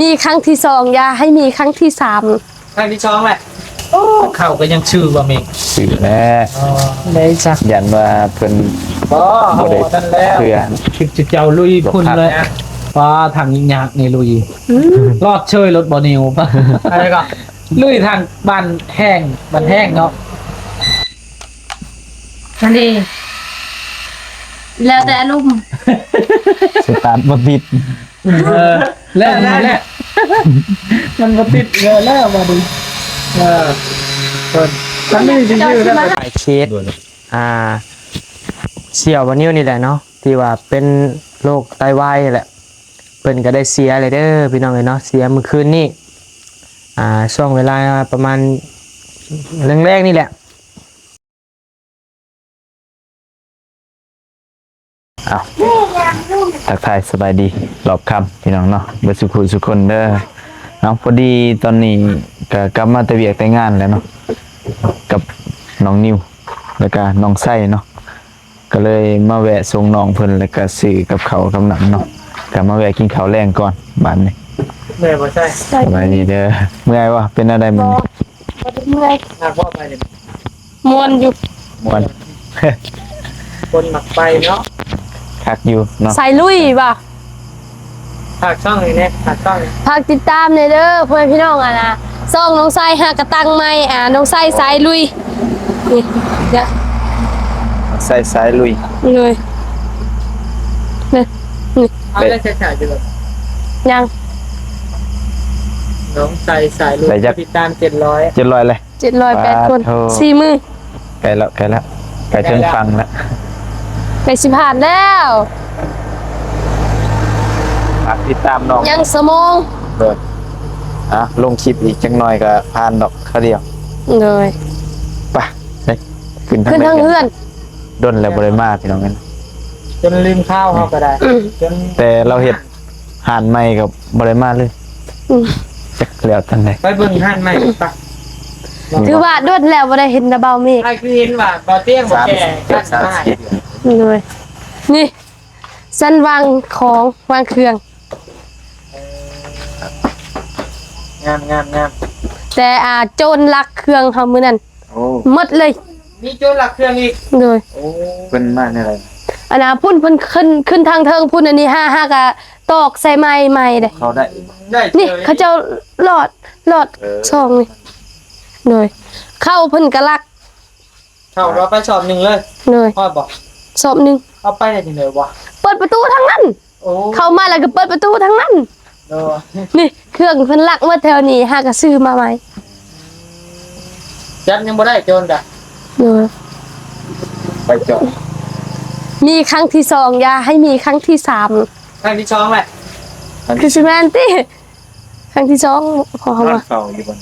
ມີຄັ້ງທີສອງ ຢ່າໃຫ້ມີຄັ້ງທີສາມ. ຄັ້ງທີສອງແຫຼະ. ໂອ້ ເຂົ້າກໍຍັງຊື່ບໍ່ເມກ? ຊື່ແລ້ວ. ອໍ ໄດ້ຈ້ະ. ຢ້ານວ່າເພິ່ນບໍ່ ບໍ່ໄດ້ ບໍ່ທັນແລ້ວ ເທື່ອ ຄິດຈະເຈົ້າລຸຍພຸ້ນເລີຍ. ວ່າທາງຍາກນີ້ລຸຍ. ອືມ ລອດເຊີຍລົດບໍ່ນິວ. ອັນນີ້ກໍລຸຍທາງບ້ານແຫ້ງ ບ້ານແຫ້ງເນາະ. ອັນນີ້ ແລ້ວແຕ່ອາລົມ ສະຕາດບໍ່ຕິດ. ເອີ ແລ້ວ ແລ້ວ ມັນບໍ່ຕິດ ແລ້ວ ແລ້ວບາດນີ້. ເອີ ເພິ່ນ ຄັນນີ້ຊິຢູ່ແລ້ວ ເຈົ້າຊິມາ ຫຼາຍເຄສ ອ່າ ສ່ຽວບ່າວນິວນີ້ແຫຼະເນາະ ທີ່ວ່າເປັນໂລກໄຕວາຍນີ້ແຫຼະ ເພິ່ນກໍໄດ້ເສຍແລ້ວເດີພີ່ນ້ອງເອີຍເນາະ. ເສຍມື້ຄືນນີ້ ອ່າ ຊ່ວງເວລາປະມານແລງໆນີ້ແຫຼະ. ອ້າວ ທັກທາຍສະບາຍດີຮອບຄ່ຳພີ່ນ້ອງເນາະ ເບິດສູ່ຜູ້ສູ່ຄົນເດີເນາະ. ພໍດີຕອນນີ້ກໍກັບມາແຕ່ວຽກແຕ່ງານແລ້ວເນາະ ກັບນ້ອງນິວ ແລ້ວກະນ້ອງໄຊເນາະ ກໍເລີຍມາແວະສົ່ງນ້ອງເພິ່ນ ແລ້ວກະຊື້ກັບເຂົ້າກັບນ້ຳເນາະ ກໍມາແວະກິນເຂົ້າແລງກ່ອນບາດນີ້. ເມື່ອຍບໍ່ໃຊ່? ສະບາຍດີເດີ. ເມື່ອຍບໍ່? ເປັນແນວໃດມື້ນີ້? ບໍ່ ບໍ່ໄດ້ເມື່ອຍ. ມັກບໍ່ໄປນີ້? ມ່ວນຢູ່. ມ່ວນ. ຄົນມັກໄປເນາະ. ຄັກຢູ່ເນາະ. ສາຍລຸຍບໍ່? ຝາກຊ່ອງນີ້ແດ່ ຝາກຊ່ອງ. ຝາກຕິດຕາມແດ່ເດີ ພໍ່ແມ່ພີ່ນ້ອງ. ອັນນ່າ ຊ່ອງນ້ອງໄຊຫາກະຕັ້ງໃໝ່ ອ່າ ນ້ອງໄຊສາຍລຸຍ. ນີ້ ນ້ອງໄຊສາຍລຸຍ. ໂດຍ. ນີ້ ນີ້ ເອົາໄດ້ໃຊ້ຈ່າຍຢູ່ບໍ່? ຍັງ. ນ້ອງໄຊສາຍລຸຍ ໄດ້ຈັກ ຜູ້ຕິດຕາມເຈັດຮ້ອຍ ເຈັດຮ້ອຍເລີຍ. ເຈັດຮ້ອຍແປດຄົນ. ປາດໂທ ສີ່ມື້. ໃກ້ແລ້ວ ໃກ້ແລ້ວ ໃກ້ເຖິງຝັ່ງແລ້ວ ໃກ້ຊິຜ່ານແລ້ວ. ຝາກຕິດຕາມນ້ອງ ຍັງຊົ່ວໂມງ. ໂດຍ. ອ່ະ ລົງຄລິບອີກຈັກໜ່ອຍກໍຜ່ານດອກຄາວດຽວ. ໂດຍ. ໄປ ໄປ ຂຶ້ນທາງ ຂຶ້ນທາງເຮືອນ. ດົນແລ້ວບໍ່ໄດ້ມາ ພີ່ນ້ອງເອີຍ ຈົນລືມຂ່າວເຮົາກໍໄດ້. ອືມ ຈົນ ແຕ່ລາວເຮັດ ຮ້ານໃໝ່ກໍບໍ່ໄດ້ມາເລີຍ. ອືມ ຈັກແລ້ວຕອນໃດ. ໄປເບິ່ງຮ້ານໃໝ່ປະ. ຖືວ່າດົນແລ້ວບໍ່ໄດ້ເຫັນນະບ່າວເມກ. ອ້າຍຄືເຫັນວ່າບ່າວຕຽງບໍ່ແກ່ ສາມສິບ ສາມສິບ ໂດຍ. ນີ້ ຊັ້ນວາງຂອງ ວາງເຄື່ອງ. ເອີ ງາມ ງາມ ງາມ. ແຕ່ ອ່າ ໂຈນລັກເຄື່ອງເຮົາມື້ນັ້ນ. ໂອ້ ໝົດເລີຍ. ມີໂຈນລັກເຄື່ອງອີກ. ໂດຍ. ໂອ້ ເພິ່ນມາແນວໃດ? ອັນນ່າ ພຸ້ນເພິ່ນຂຶ້ນ ຂຶ້ນທາງເທິງພຸ້ນ. ອັນນີ້ຫາ ຫາກະຕອກໃສ່ໄມ້ໃໝ່ເດ້. ເຂົາໄດ້ ໄດ້ ນີ້ ເຂົາເຈົ້າລອດ ລອດ ເອີ ຊ່ອງນີ້. ໂດຍ. ເຂົ້າເພິ່ນກະລັກ ເຂົ້າເອົາໄປສອບໜຶ່ງເລີຍ. ໂດຍ. ຮອດບໍ່? ສອບໜຶ່ງ. ເອົາໄປໄດ້ຈັ່ງໃດວະ? ເປີດປະຕູທາງນັ້ນ. ໂອ້ ເຂົ້າມາແລ້ວກໍເປີດປະຕູທາງນັ້ນ. ໂດຍ. ນີ້ເຄື່ອງເພິ່ນລັກໝົດແຖວນີ້ ຫາກະຊື້ມາໃໝ່. ຈັບຍັງບໍ່ໄດ້ໂຈນກະ. ໂດຍ. ໄປເຈາະ ມີຄັ້ງທີສອງ ຢ່າໃຫ້ມີຄັ້ງທີສາມ. ຄັ້ງທີສອງແຫຼະ. ຄືຊິແມ່ນຕິ ຄັ້ງທີສອງ ຂອງເຮົາ ນອນ ວ່າ ເຝົ້າຢູ່ບໍ່?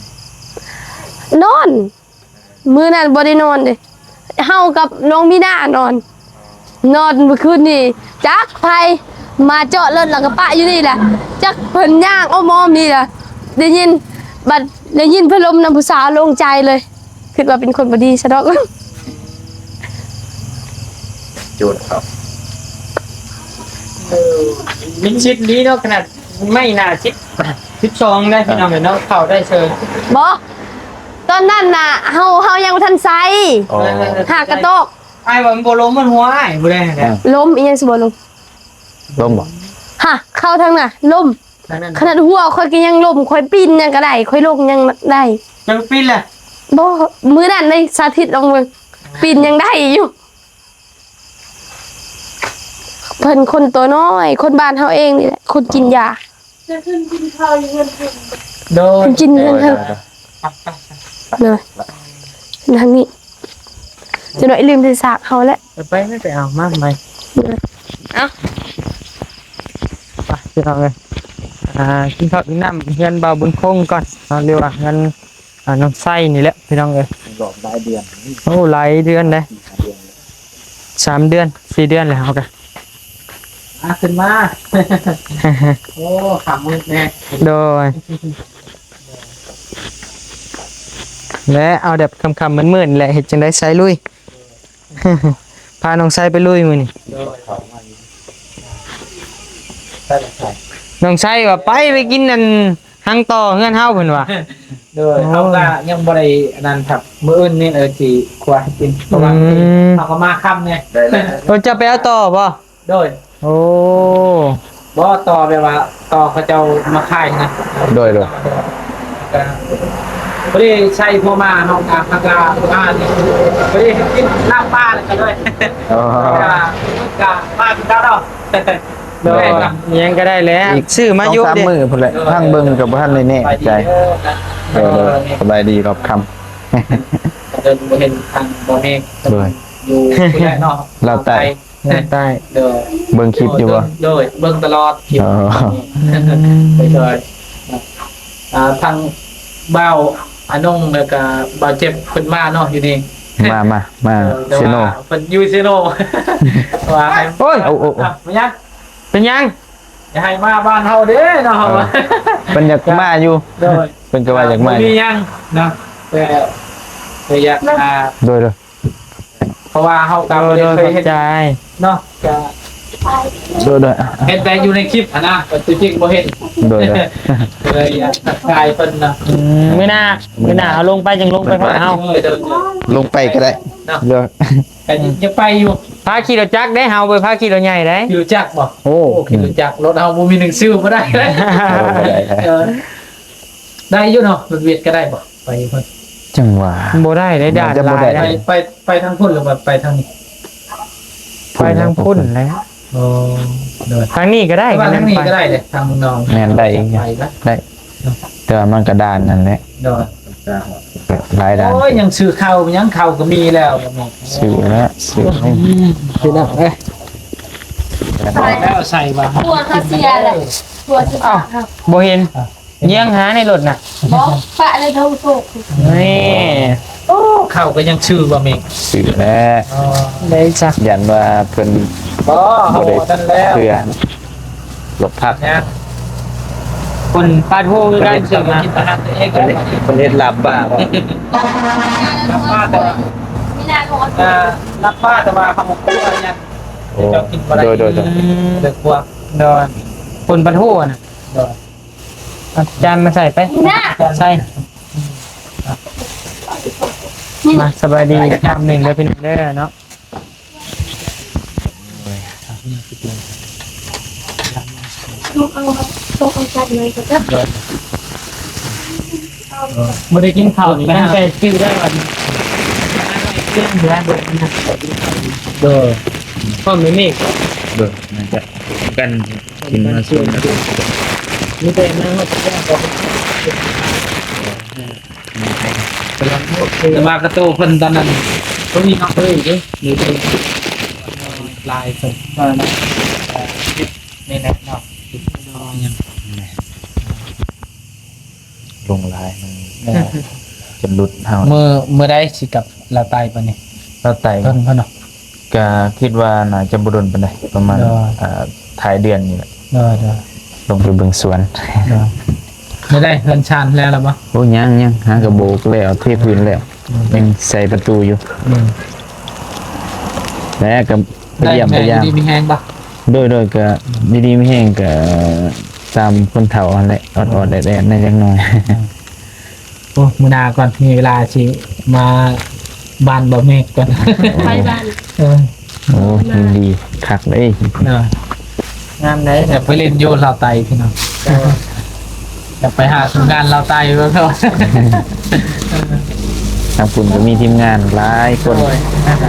ນອນ. ມື້ນັ້ນບໍ່ໄດ້ນອນເດ້ ເຮົາກັບນ້ອງມີນານອນ. ນອນມື້ຄືນນີ້ ຈັກໃຜມາເຈາະລົດແລ້ວກໍປະຢູ່ນີ້ແຫຼະ. ຈັກເພິ່ນຍ່າງອ້ອມໆນີ້ລະ ໄດ້ຍິນ ບັດໄດ້ຍິນເພິ່ນລົມນຳຜູ້ສາວ ໂລ່ງໃຈເລີຍ. ຄິດວ່າເປັນຄົນບໍ່ດີຊະດອກ. ໂຈນເຂົາ. ເອີ ມີຊິດດີເນາະ ຂະໜາດໄມ້ໜ້າສິບ ສິບສອງໄດ້ ພີ່ນ້ອງເອີຍເນາະ ເຂົ້າໄດ້ເຊີຍ. ບໍ່ ຕອນນັ້ນນະ ເຮົາ ເຮົາຍັງບໍ່ທັນໃຊ້. ອໍ ຫາກະຕອກ. ອ້າຍວ່າມັນບໍ່ລົມ ມັນຫົວອ້າຍບໍ່ໄດ້. ເອີ ລົມອີ່ຫຍັງຊິບໍ່ລົມ? ລົມບໍ່? ຫາ ເຂົ້າທາງໜ້າ ລົມ. ຂະໜາດຫົວຂ້ອຍກໍຍັງລົມ ຂ້ອຍປີນຫຍັງກໍໄດ້ ຂ້ອຍລົງຫຍັງໄດ້. ເຈົ້າປີນແຫຼະ? ບໍ່ ມື້ນັ້ນໄດ້ສາທິດລອງເບິ່ງ ປີນຍັງໄດ້ຢູ່. ເພິ່ນຄົນຕົວນ້ອຍ ຄົນບ້ານເຮົາເອງນີ້ແຫຼະ ຄົນກິນຢາ. ຈະຂຶ້ນກິນເຂົ້າຢູ່ເຮືອນເພິ່ນ. ໂດຍ. ຂຶ້ນກິນເຮືອນເພິ່ນ. ໂດຍ ໂດຍ ໂດຍ. ທາງນີ້ ຈະໜ້ອຍລືມໃສ່ສາກເຮົາແຫຼະ. ເອີ ໄປ ໄປເອົາມາໃໝ່. ໂດຍ. ເອົາ ໄປ ພີ່ນ້ອງເອີຍ ອ່າ ກິນເຂົ້າກິນນ້ຳເຮືອນບ່າວບຸນຄົງກ່ອນເນາະ ຫຼືວ່າເຮືອນ ອ່າ ນ້ອງໄຊນີ້ແຫຼະ ພີ່ນ້ອງເອີຍ. ຫຼອກຫຼາຍເດືອນ. ໂອ້ ຫຼາຍເດືອນເດ້. ສາມເດືອນ ສີ່ເດືອນແລ້ວເຮົາກະ. ອາ ຂຶ້ນມາ. ໂອ້ ຄ່ຳມືດແນ່. ໂດຍ. ແລະ ເອົາແບບຄ່ຳໆມືດໆແຫຼະ ເຮັດຈັ່ງໃດ ໄຊລຸຍ. ພານ້ອງໄຊໄປລຸຍມື້ນີ້. ໂດຍ. ໄປ ໄປ. ນ້ອງໄຊວ່າ ໄປ ໄປກິນອັນຮັງຕໍ່ເຮືອນເຮົາ ເພິ່ນວ່າ. ໂດຍ ໂອ້ ເຮົາກໍຍັງບໍ່ໄດ້ອັນນັ້ນຄັບ ມື້ອື່ນນີ້ເອີຊິຄົວໃຫ້ກິນ ເພາະວ່າ ອືມ ເຮົາກໍມາຄ່ຳແດ່. ໂອ້ ເຈົ້າໄປເອົາຕໍ່ບໍ່? ໂດຍ ໂອ້ ບໍ່ ຕໍ່ແບບວ່າຕໍ່ເຂົາເຈົ້າມາຂາຍນະ. ໂດຍ ໂດຍ ກໍພໍດີໃຊ້ໂທມາເນາະ ກໍ ກໍມານີ້ ພໍດີກິນລາບປາແລ້ວກໍເລີຍ ອໍ ກໍ ກໍມາກິນເຂົ້າເນາະ. ໂດຍ ແມ່ນ ຫຍັງກໍໄດ້ແຫຼະ ຊື້ມາຢູ່ເດ້ ສອງສາມມື້ພຸ້ນແຫຼະ ທາງເບິ່ງກໍບໍ່ທັນໄດ້ແນ່ໃຈ. ເອີ ສະບາຍດີຮອບຄ່ຳ ເດີນບໍ່ເຫັນທາງບໍ່ແມ່ນ ໂດຍ ຢູ່ພຸ້ນແຫຼະເນາະ ລາວໃຕ້ ລາວໃຕ້ ໂດຍ ເບິ່ງຄລິບຢູ່ບໍ່? ໂດຍ ເບິ່ງຕະຫຼອດຄລິບ ອໍ ໂດຍ ອ່າ ທາງບ່າວອານົງ ແລ້ວກະບ່າວເຈັບເພິ່ນມາເນາະ ຢູ່ນີ້ ມາ ມາ ມາ ເອີ ເຊໂນ ເພິ່ນຢູ່ເຊໂນ ວ່າໃຫ້ ໂອ້ຍ ເອົາ ເອົາ ເອົາ ເປັນຫຍັງ? ເປັນຫຍັງ? ຢາກໃຫ້ມາບ້ານເຮົາເດ້ເນາະ ເອີ ເພິ່ນຢາກມາຢູ່ ໂດຍ ເພິ່ນກໍວ່າຢາກມາ ບໍ່ມີຫຍັງເນາະ ແຕ່ ແຕ່ຢາກ ອ່າ ໂດຍ ໂດຍ ເພາະວ່າເຮົາກໍບໍ່ໄດ້ເຄີຍເຫັນເນາະ ກໍ ໂດຍ ໂດຍ ເຫັນແຕ່ຢູ່ໃນຄລິບຫັ້ນນະ ກໍຕົວຈິງບໍ່ເຫັນ ໂດຍ ໂດຍ ກໍເລີຍຢາກທັກທາຍເພິ່ນເນາະ. ອືມ ມື້ໜ້າ ມື້ໜ້າເຮົາລົງໄປ ຈັ່ງລົງໄປພາເຮົາ ໂດຍ ໂດຍ ລົງໄປກໍໄດ້ເນາະ ໂດຍ ກໍຢາກໄປຢູ່ ພາຂີ່ລົດຈັກເດ້ ເຮົາບໍ່ພາຂີ່ລົດໃຫຍ່ເດ້ ຂີ່ລົດຈັກບໍ່? ໂອ້ ໂອ້ ຂີ່ລົດຈັກ ລົດເຮົາບໍ່ມີໜັງສື ບໍ່ໄດ້ ບໍ່ໄດ້ ເອີ ໄດ້ຢູ່ເນາະ ລົດວຽດກໍໄດ້ບໍ່? ໄປຢູ່ເພິ່ນ ຈັ່ງຫວາ ບໍ່ໄດ້ເດ້ ດ່ານຫຼາຍ ໄປ ໄປ ໄປທາງພຸ້ນ ຫຼືວ່າໄປທາງນີ້? ໄປທາງພຸ້ນແຫຼະ ອໍ ໂດຍ ທາງນີ້ກໍໄດ້ ແຕ່ວ່າທາງນີ້ກໍໄດ້ເດ້ ທາງເມືອງນອງ ແມ່ນ ໄດ້ ໄດ້ ແຕ່ວ່າມັນກໍດ່ານນັ້ນແຫຼະ ໂດຍ ຫຼາຍດ່ານ ໂອ້ຍ ຍັງຊື້ເຂົ້າ ຍັງເຂົ້າກໍມີແລ້ວ ຊື້ແລ້ວ ຊື້ ອືມ ພີ່ນ້ອງເອີຍ ແລ້ວໃສ່ວ່າ ຜົວເຂົາເສຍແລ້ວ ຜົວຊິ ອ້າວ ບໍ່ເຫັນ ຍ່ຽງຫາໃນລົດນະ ບໍ່ ປະໃນຖົງໂຕກນີ້ ໂອ້ ເຂົ້າກໍຍັງຊື້ບໍ່ແມ່ນ ຊື້ແລ້ວ ອໍ ໄດ້ຈ້ະ ຢ້ານວ່າເພິ່ນ ບໍ່ ບໍ່ໄດ້ ເອົາອັນນັ້ນແລ້ວ ເພື່ອລົດພັກ ຄົນປາດໂທຄືກັນ ຊື້ມາ ເພິ່ນເຮັດລາບປ້າບໍ່ ລາບປ້າ ແຕ່ວ່າ ເອີ ລາບປ້າ ແຕ່ວ່າເຮົາບໍ່ຄົວຫຍັງ ໂອ້ ເຈົ້າກິນບໍ່ໄດ້ ໂດຍ ໂດຍ ໂດຍ ອືມ ເລີຍຄົວ ໂດຍ ຄົນປາດໂທນະ ໂດຍ ເອົາຈານມາໃສ່ໄປ ໃສ່ ມາ ສະບາຍດີອີກຄຳໜຶ່ງເດີພີ່ນ້ອງເດີເນາະ ບໍ່ໄດ້ກິນເຂົ້ານີ້ຕັ້ງແຕ່ຊື່ໄດ້ວ່າ ເດືອນ ເດືອນ ເດືອນ ໂດຍ ພ້ອມແມ່ເມກ ໂດຍ ໜ້າຈະກັນ ກິນມາຊວນກັນ ມີແຕ່ມາຮອດແລ້ວກໍ ແຕ່ວ່າກະໂຕເພິ່ນຕອນນັ້ນ ໂຕນີ້ເນາະ ເອີຍເດ້ ນີ້ເດ້ ຫຼາຍເພິ່ນ ເອີ ນີ້ແຫຼະເນາະ ເຮັດດອງຫຍັງ ລົງຫຼາຍມັນ ເອີ ຈົນຫຼຸດເຮົາ ມື້ ມື້ໃດຊິກັບລາວໃຕ້ບັດນີ້ ລາວໃຕ້ ເພິ່ນ ເພິ່ນເນາະ ກະຄິດວ່າໜ້າຈະບໍ່ດົນປານໃດ ປະມານ ໂດຍ ອ່າ ທ້າຍເດືອນນີ້ແຫຼະ ໂດຍ ໂດຍ ລົງໄປເບິ່ງສວນ ໂດຍ ໄດ້ເຮືອນຊານແລ້ວລະບໍ່? ໂອ້ ຍັງ ຍັງ ຫາກະໂບກແລ້ວ ເທພື້ນແລ້ວ ອືມ ຍັງໃສ່ປະຕູຢູ່ ອືມ ແລະກະໄປຢ້ຽມໄປຢາມ ຢູ່ດີມີແຮງບໍ່? ໂດຍ ໂດຍ ກະຢູ່ດີມີແຮງ ກະຕາມຄົນເຖົ້າຫັ້ນແຫຼະ ອອດໆແອດໆແດ່ຈັກໜ່ອຍ ອືມ ໂອ້ ມື້ໜ້າກ່ອນ ມີເວລາຊິມາບ້ານບໍ່ແມ່ກກ່ອນ ໄປບ້ານ ເອີ ໂອ້ ຍິນດີຄັກເລີຍ ເອີ ງາມໃດ ຢາກໄປຫຼິ້ນຢູ່ລາວໃຕ້ພີ່ນ້ອງ ຢາກໄປຫາທີມງານລາວໃຕ້ເບິ່ງເນາະ ທາງພຸ້ນກໍມີທີມງານຫຼາຍຄົນ ໂດຍ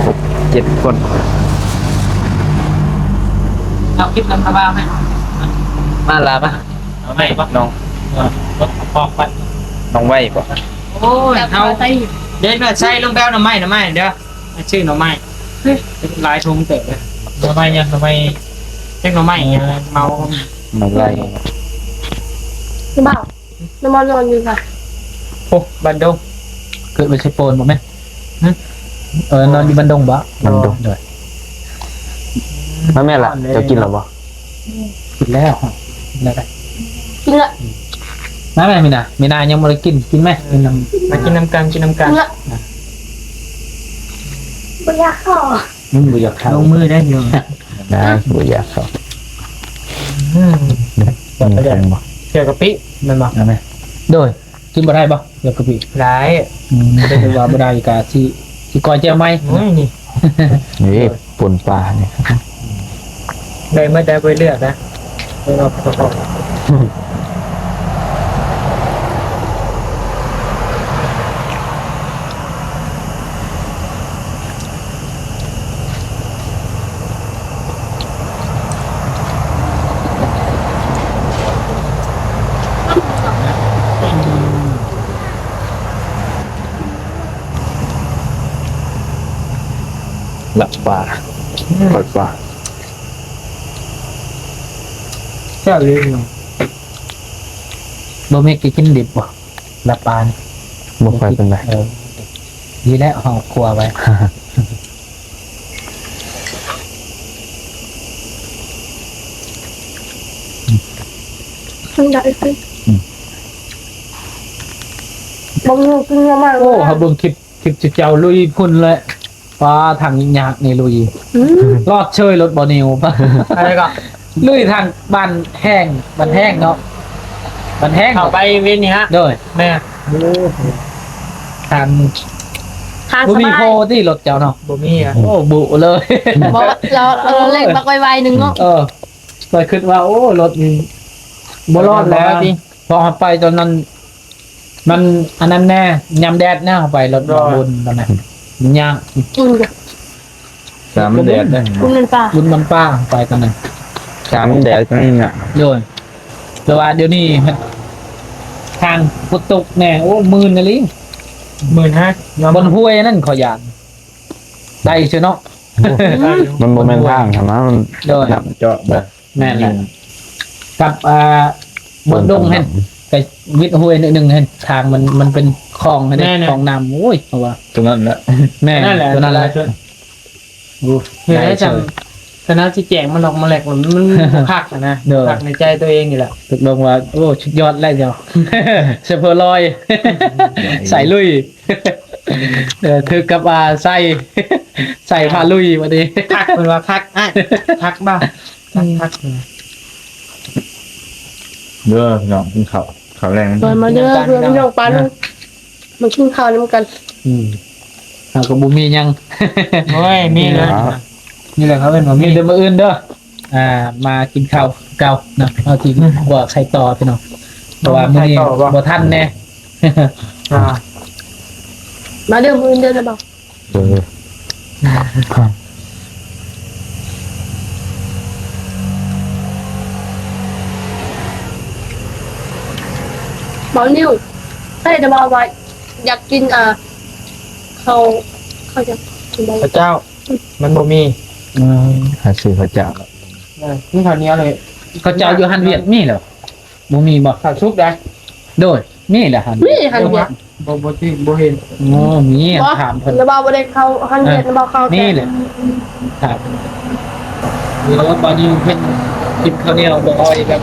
ຫົກເຈັດຄົນ ເອົາຄລິບນຳກະບະໃຫ້ ມາລາມາ ເອົາໄມ້ບໍ່ ນ້ອງ ເອີ ບໍ່ ບໍ່ ບໍ່ ນ້ອງໄວ້ບໍ່? ໂອ້ຍ ເຮົາເດີນມາໃສ່ລົງໄປເອົາໜໍ່ໄມ້ ໜໍ່ໄມ້ເດີ ຊື້ໜໍ່ໄມ້ ເອີ ຫຼາຍຖົງເຕີບເດີ ໜໍ່ໄມ້ຫຍັງ ໜໍ່ໄມ້ ຈັກໜໍ່ໄມ້ຫຍັງ ເອີ ເມົາ ໜໍ່ໄມ້ ເບົາ ນ້ຳມັນນອນຢູ່ໃສ? ໂອ້ ບ້ານດົງ ເກີດໄປໄຊໂປນບໍ່ແມ່ນ? ຫຶ? ເອີ ນອນຢູ່ບ້ານດົງບໍ່? ບ້ານດົງ ໂດຍ ມາແມ່ລະ ເຈົ້າກິນແລ້ວບໍ່? ກິນແລ້ວ ກິນແລ້ວ ກິນລະ ມາແມ່ ມີນາ ມີນາຍັງບໍ່ໄດ້ກິນ ກິນແມ່ ກິນນຳ ມາກິນນຳກັນ ກິນນຳກັນ ກິນລະ ບໍ່ຢາກເຂົ້າ ອືມ ບໍ່ຢາກເຂົ້າ ລົງມືໄດ້ຢູ່ ໄດ້ ບໍ່ຢາກເຂົ້າ ອືມ ແລ້ວກໍ ແມ່ນບໍ່? ເຈີກະປິແມ່ນບໍ່? ເອົາແມ່. ໂດຍ ກິນບໍ່ໄດ້ບໍ່ ເຈີກະປິ? ໄດ້. ອືມ ແຕ່ວ່າບໍ່ໄດ້ກໍຊິ ຊິກ້ອຍແຈ່ວໃໝ່. ໂອ້ຍ ນີ້ ນີ້ ປົນປານີ້ ໄດ້ໝົດໄດ໋ ບໍ່ເລືອກນະ. ລາບປາ ອືມ ທອດປາ ແຊບເລີຍເນາະ. ບໍ່ແມ່ນກິນດິບບໍ່ ລາບປານີ້? ບໍ່ຄ່ອຍປານໃດ. ເອີ ດີແລ້ວເຮົາຄົວໄວ້. ມັນໄດ້ຄື ອືມ ບໍ່ມີກິນຫຍັງມາ. ໂອ້ ເຮົາເບິ່ງຄລິບ ຄລິບເຈົ້າລຸຍພຸ້ນແຫຼະ. ປາ ທາງຍາກນີ້ລຸຍ. ອືມ ລອດເຊີຍລົດບໍ່ນິວ. ອັນໃດກໍ? ລຸຍທາງບ້ານແຫ້ງ ບ້ານແຫ້ງເນາະ ບ້ານແຫ້ງ ເຂົ້າໄປເວັນນີ້ຮະ. ໂດຍ ແມ່ນ. ໂອ້ ທາງ ທາງ ບໍ່ມີ ສະບາຍ ໂພຕິລົດເຈົ້າເນາະ? ບໍ່ມີອະ. ໂອ້ ບຸເລີຍ. ບໍ່ ລາວ ລາວເລັ່ງບັກໄວໆໜຶ່ງເນາະ. ເອີ ຂ້ອຍຄິດວ່າ ໂອ້ ລົດນີ້ບໍ່ລອດແລ້ວ ເອີ ບໍ່ໄຫວຕິ ເພາະເຮົາໄປຕອນນັ້ນ ມັນອັນນັ້ນແນ່ ຍາມແດດແນ່ ເຮົາໄປລົດ ໂດຍ ບຸນຕອນນັ້ນ ມັນຍາກ. ອືມ ສາມແດດເດ້ ບຸນບັ້ນປ່າ ບຸນບັ້ນປ່າ ໄປຕອນນັ້ນ ສາມແດດກໍຍາກ. ໂດຍ ແຕ່ວ່າດຽວນີ້ທາງຝົນຕົກແນ່ ໂອ້ ມື່ນອີ່ຫຼີ. ມື່ນຮະ ບ່ອນຫ້ວຍນັ້ນ ຂໍຢ້ານ ໄດ້ຊື່ເນາະ. ໂອ້ ອືມ ມັນບໍ່ແມ່ນທາງຫັ້ນນະ ມັນ ໂດຍ ນ້ຳເຈາະບໍ່. ແມ່ນແຫຼະ ອືມ ກັບ ອ່າ ບົນດົງຫັ້ນ ກະວິດຫ້ວຍໜ້ອຍໜຶ່ງຫັ້ນ ທາງມັນ ມັນເປັນຄອງຫັ້ນເດ້ ແມ່ນໆ ຄອງນ້ຳ. ໂອ້ຍ ເພາະວ່າຕົວນັ້ນແຫຼະ ແມ່ນ ຕົວນັ້ນແຫຼະ. ໂອ້ ເຮັດໃຫ້ຈຳ ຂະໜາດຊິແຈງມານອກມາແລກ ມັນ ມັນບໍ່ຄັກຫັ້ນນະ. ໂດຍ ຄັກໃນໃຈຕົວເອງນີ້ແຫຼະ. ຕົກລົງວ່າ ໂອ້ ສຸດຍອດແລ້ວເຈົ້າ ເຊີເຟີລອຍ ສາຍລຸຍ. ເອີ ຖືກກັບວ່າໃສ່ ໃສ່ຜ້າລຸຍບັດນີ້. ຄັກ ເພິ່ນວ່າຄັກ ອ້າຍ ຄັກບໍ່? ຄັກ ອືມ ຄັກ. ເດີພີ່ນ້ອງ ກິນເຂົ້າ ເຂົ້າແລງ. ມາເດີເພື່ອນພີ່ນ້ອງປາລຸງ ມາກິນເຂົ້ານຳກັນ. ອືມ ເຮົາກໍບໍ່ມີຫຍັງ. ໂອ້ຍ ມີເລີຍ ນີ້ແຫຼະ ເຂົາເອີ້ນວ່າມີ ມີແຕ່ມື້ອື່ນເດີ. ອ່າ ມາກິນເຂົ້າເກົ່າເນາະ ເຮົາຊິ ອືມ ຂົ້ວໄຂ່ຕໍ່ພີ່ນ້ອງ ເພາະວ່າມື້ນີ້ບໍ່ທັນແນ່. ອ່າ ມາເດີ ມື້ອື່ນເດີນະບໍ່? ເອີ ບ່າວນິວ ໃຜຈະເວົ້າວ່າຢາກກິນ ອ່າ ເຂົ້າ ເຂົ້າຫຍັງ ເຂົ້າເຈົ້າ ມັນບໍ່ມີ. ອືມ ຫາຊື້ເຂົ້າເຈົ້າ ເອີ ມີເຂົ້າໜຽວເລີຍ. ເຂົ້າເຈົ້າຢູ່ຫັ້ນຫວຽດມີແລ້ວ ບໍ່ມີບໍ່? ເຂົ້າສຸກໄດ໋. ໂດຍ ມີແຫຼະຫັ້ນ ມີຫັ້ນຫວຽດ. ບໍ່ ບໍ່ ບໍ່ເຫັນ. ໂອ້ ມີ ຖາມເພິ່ນ ລະວ່າບໍ່ໄດ້ເຂົ້າຫັ້ນຫວຽດ ລະວ່າເຂົ້າ ມີແຫຼະ ຖາມ. ເອີ ບ່າວນິວເພິ່ນກິນເຂົ້າໜຽວບໍ່ຄ່ອຍແບບ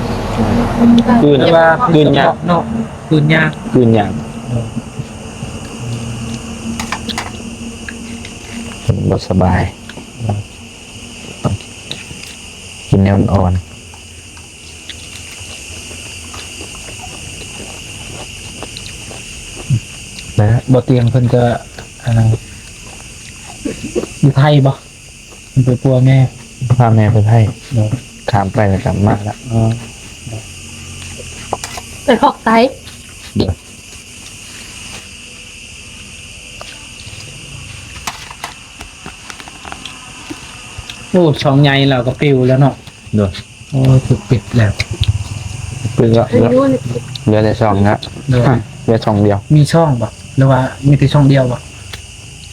ກືນ ແບບວ່າ ກືນຍາກເນາະ ກືນຍາກ ກືນຍາກ. ເອີ ເພິ່ນບໍ່ສະບາຍ ເອີ ຕ້ອງກິນແນວອ່ອນໆ. ແລ້ວບໍ່ຕຽງເພິ່ນກໍ ອ່າ ຢູ່ໄທບໍ່? ເພິ່ນໄປປົວແມ່ ພາແມ່ໄປໄທ. ໂດຍ ຂ້າມໄປແລ້ວກໍມາລະ. ອໍ ໄປພອກໄຕ. ໂດຍ ໂອ້ ຊ່ອງໃຫຍ່ແລ້ວກໍປິວແລ້ວເນາະ. ໂດຍ ໂອ້ ຖືກປິດແລ້ວ ປິດແລ້ວ ເຫຼືອແຕ່ຊ່ອງນະ. ໂດຍ ເຫຼືອຊ່ອງດຽວ. ມີຊ່ອງບໍ່ ຫຼືວ່າມີແຕ່ຊ່ອງດຽວບໍ່?